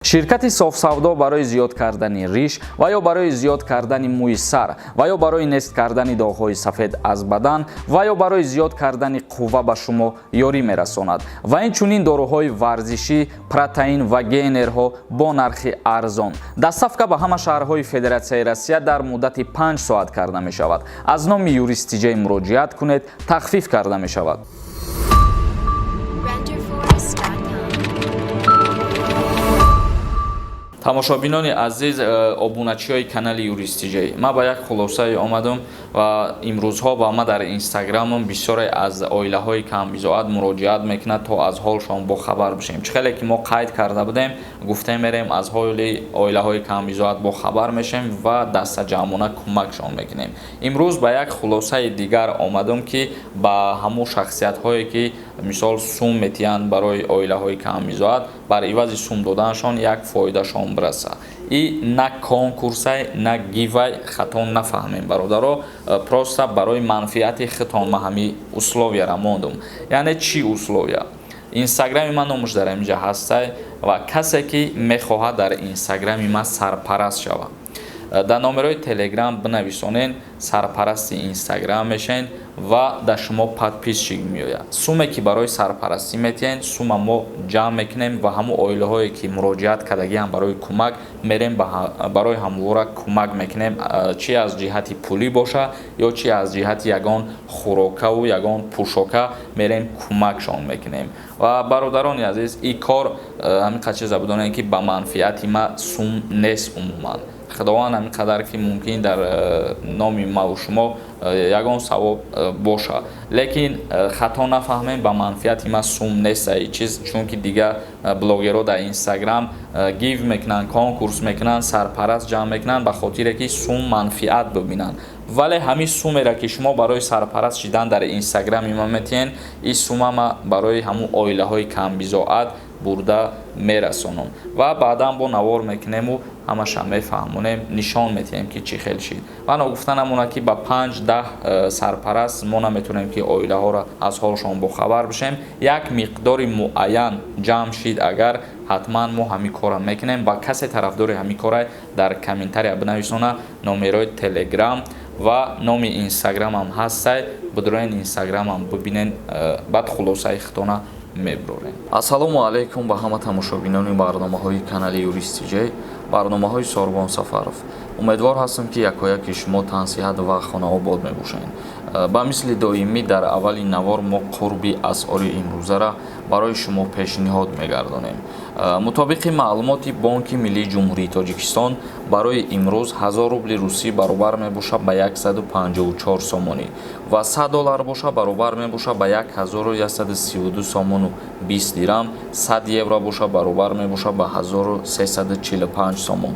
Ширкати Софсавдо барои зиёд кардани риш ва ё барои зиёд кардани мӯи сар ва ё барои нест кардани доғҳои сафед аз бадан ва ё барои зиёд кардани қувва ба шумо ёрӣ мерасонад ва инчунин доруҳои варзишӣ, протеин ва гейнерҳо бо нархи арзон. Доставка ба ҳама шаҳрҳои Федератсияи Россия дар муддати 5 соат карда мешавад. Аз номи Юрист Тиҷай муроҷиат кунед, тахфиф карда мешавад. Renderforest.com. Тамошобинони азиз, обуначиҳои канали Юрист Тиҷай, ман ба як хулосае омадам ва имрӯзҳо ба ман дар Инстаграмам бисёре аз оилаҳои камбизоат муроҷиат мекунад, то аз ҳолшон бохабар бишем. Чӣ хеле ки мо қайд карда будем, гуфтем, мерем, аз ҳоли оилаҳои камбизоат бохабар мешем ва дастаҷамъона кӯмакшон мекунем. Имрӯз ба як хулосаи дигар омадам, ки ба ҳамун шахсиятҳое ки, мисол, сум метиҳанд барои оилаҳои камбизоат, бар ивази сум доданашон як фоидашон бираса. И на конкурсай, на гивай, хато нафаҳмем, бародаро. Просто барои манфиати худтон ман ҳамин условияра мондум. Яъне чӣ условия? Инстаграми ман номуш дар ҳаминҷа ҳастай ва касе ки мехоҳад дар Инстаграми ман сарпараст шавад, дар номерои Телеграм бинависонен, сарпарасти Инстаграм мешавед ва дар шумо подписчик меояд. Суме ки барои сарпарастӣ метиҳен, сума мо ҷамъ мекунем ва ҳамун оилаҳое ки муроҷиат кардагиам барои кӯмак, мерем, барои ҳамвора кӯмак мекунем, чӣ аз ҷиҳати пулӣ боша ё чӣ аз ҷиҳати ягон хӯрокаву ягон пӯшока, мерем, кӯмакшон мекунем. Ва, бародарони азиз, ин кор, ҳамин қадр чиза бидонед, ки ба манфиати ма сум нест умуман. Худованд ҳамин қадар ки мумкин дар номи маву шумо ягон савоб боша, лекин хато нафаҳмем, ба манфиати ма сум нест ин чиз, чунки дигар блогерҳо дар Инстаграм гив мекунанд, конкурс мекунанд, сарпараст ҷамъ мекунанд, ба хотире ки сум манфиат бибинанд. Вале ҳамин сумеро ки шумо барои сарпараст шидан дар Инстаграми ма метиҳен, ин сума ма барои ҳамун оилаҳои камбизоат бурда мерасонам ва баъдан бо навор мекунему ҳамаша мефаҳмонем, нишон метиҳем, ки чӣ хел шид. Ва ногуфта намонад, ки ба 5-10 сарпараст мо наметавонем ки оилаҳоро аз ҳолшон бохабар бишем. Як миқдори муайян ҷамъ шид агар, ҳатман мо ҳамин корро мекунем. Ва касе тарафдори ҳамин кора, дар комментария бинависона. Номерои Телеграм ва номи Инстаграмам ҳастай, бидуроен, Инстаграмам бибинен, баъд хулосаи худтона мебурорем. Ассалому алайкум ба ҳама тамошобинони барномаҳои канали Юрист Тиҷай, барномаҳои Сорбон Сафаров. Умедвор ҳастам, ки якояки шумо тансиҳат ва хонаобод мебошед. Ба мисли доимӣ, дар аввали навор мо қурби асъори имрӯзара барои шумо пешниҳод мегардонем. Мутобиқи маълумоти Бонки миллии Ҷумҳурии Тоҷикистон, барои имрӯз 1000 рубли русӣ баробар мебошад ба 154 сомонӣ ва 100 доллар боша, баробар мебошад ба 1132 сомону 20 дирам, 100 евро боша, баробар мебошад ба 1345 сомон.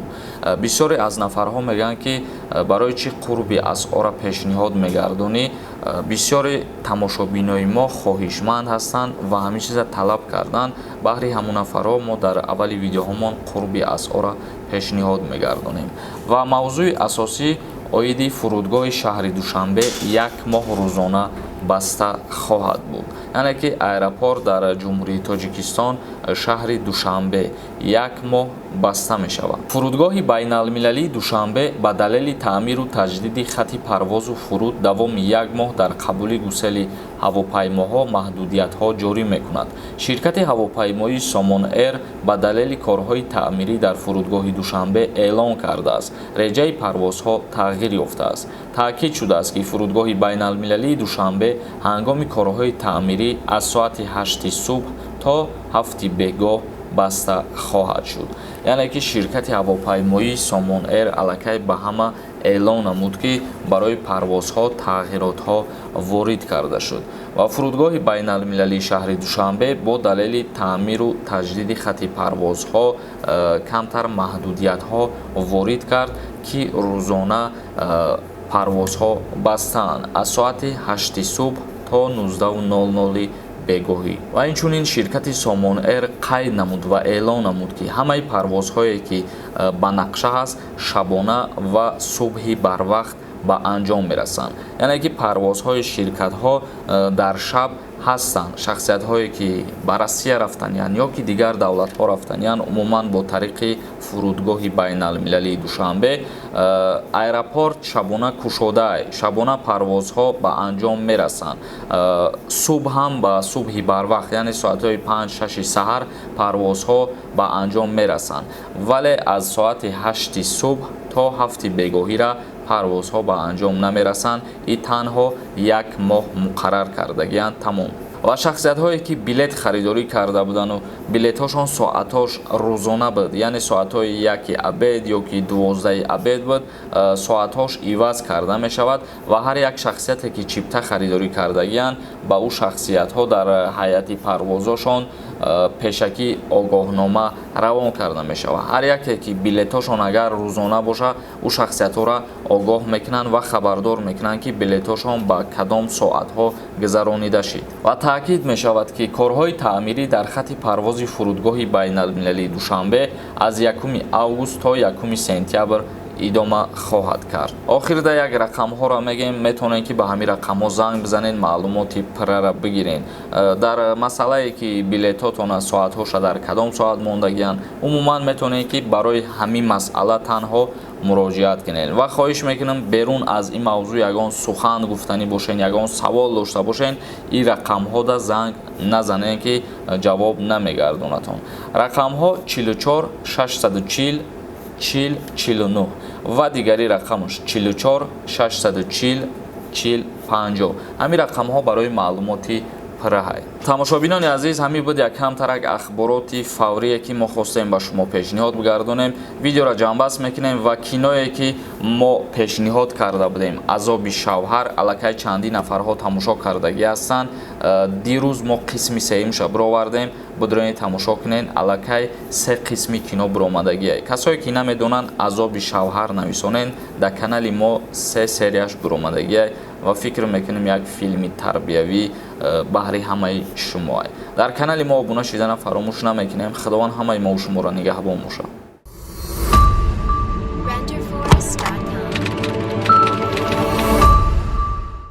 Бисёре аз нафарҳо мегӯянд, ки барои чӣ қурби асъорра пешниҳод мегардонӣ? Бисёри тамошобинои мо хоҳишманд ҳастанд ва ҳамин чиза талаб карданд. Баҳри ҳамун нафарҳо мо дар аввали видеоҳомон қурби асъорра пешниҳод мегардонем. Ва мавзӯи асосӣ оиди фурудгоҳи шаҳри Душанбе як моҳ рӯзона баста хоҳад буд, яъне ки аэропорт дар Ҷумҳурии Тоҷикистон, шаҳри Душанбе, як моҳ баста мешавад. Фурудгоҳи байналмилалии Душанбе ба далели таъмиру таҷдиди хати парвозу фуруд давоми як моҳ дар қабули гусели ҳавопаймоҳо маҳдудиятҳо ҷорӣ мекунад. Ширкати ҳавопаймоии Сомон Эйр ба далели корҳои таъмирӣ дар фурудгоҳи Душанбе эълон кардааст, реҷаи парвозҳо тағйир ёфтааст. Таъкид шудааст, ки фурудгоҳи байналмилалии Душанбе ҳангоми корҳои таъмирӣ аз соати 8-и субҳ то 7-и бегоҳ баста хоҳад шуд. Яъне ки ширкати ҳавопаймоии Сомон Эйр аллакай ба ҳама эълон намуд, ки барои парвозҳо тағйиротҳо ворид карда шуд ва фурудгоҳи байналмилалии шаҳри Душанбе бо далели таъмиру таҷдиди хати парвозҳо камтар маҳдудиятҳо ворид кард, ки рӯзона парвозҳо бастаанд аз соати 8-и субҳ то 19:00 бегоҳӣ. Ва инчунин ширкати Сомон Эйр қайд намуд ва эълон намуд, ки ҳамаи парвозҳое ки ба нақша ҳаст, шабона ва субҳи барвақт ба анҷом мерасанд. Яъне ки парвозҳои ширкатҳо дар шаб Ҳастанд шахсиятҳое, ки ба Россия рафтаниянд ё ки дигар давлатҳо рафтаниянд, умуман бо тариқи фурудгоҳи байналмилалии Душанбе. Аэропорт шабона кушодаай, шабона парвозҳо ба анҷом мерасанд. Субҳ ҳам ба субҳи барвақт, яъне соатҳои 5-6 саҳар парвозҳо ба анҷом мерасанд, вале аз соати 8 субҳ то 7 бегоҳира парвозҳо ба анҷом намерасанд. И танҳо як моҳ муқаррар кардагианд, тамом. Ва шахсиятҳое, ки билет харидорӣ карда будану билетҳошон соатҳош рӯзона буд, яъне соатҳои 1 обед ё ки 12 обед буд, соатҳош иваз карда мешавад. Ва ҳар як шахсияте, ки чипта харидорӣ кардагианд, ба ӯ шахсиятҳо дар ҳайати парвозошон пешакӣ огоҳнома равон карда мешавад. Ҳар яке, ки билетҳошон агар рӯзона боша, ӯ шахсиятҳоро огоҳ мекунанд ва хабардор мекунанд, ки билетҳошон ба кадом соатҳо гузаронида шид. Ва таъкид мешавад, ки корҳои таъмирӣ дар хати парвози фурудгоҳи байналмилалии Душанбе аз 1 август то 1 сентябр идома хоҳад кард. Охирда як рақамҳоро мегӯем, метавонед, ки ба ҳамин рақамҳо занг бизанед, маълумоти пуррара бигиред дар масъалае, ки билетҳотона соатҳоша дар кадом соат мондагианд. Умуман метавонед, ки барои ҳамин масъала танҳо муроҷиат кунед. Ва хоҳиш мекунам, берун аз ин мавзӯъ ягон сухан гуфтанӣ бошед, ягон савол дошта бошед, ин рақамҳода занг назанед, ки ҷавоб намегардонатон. Рақамҳо 44 640 40 49 ва дигари рақамаш 44 640 40 50. Ҳамин рақамҳо барои маълумоти пурраҳай. Тамошобинони азиз, ҳамин буд як камтарак ахбороти фаврие, ки мо хостем ба шумо пешниҳод бигардонем. Видеоро ҷамъбаст мекунем ва киное, ки мо пешниҳод карда будем, «Азоби шавҳар», аллакай чандин нафарҳо тамошо кардагӣ ҳастанд. Дирӯз мо қисми сеюмша бировардем, бидуред, тамошо кунед. Аллакай се қисми кино биромадагие. Касое, ки намедонанд, «Азоби шавҳар» нависонед, дар канали мо се серияш биромадагие. Ва фикр мекунем, як филми тарбиявӣ баҳри ҳамаи шумоа. Дар канали мо обуна шидана фаромӯш намекунем. Худованд ҳамаи мову шуморо нигаҳбон бошад.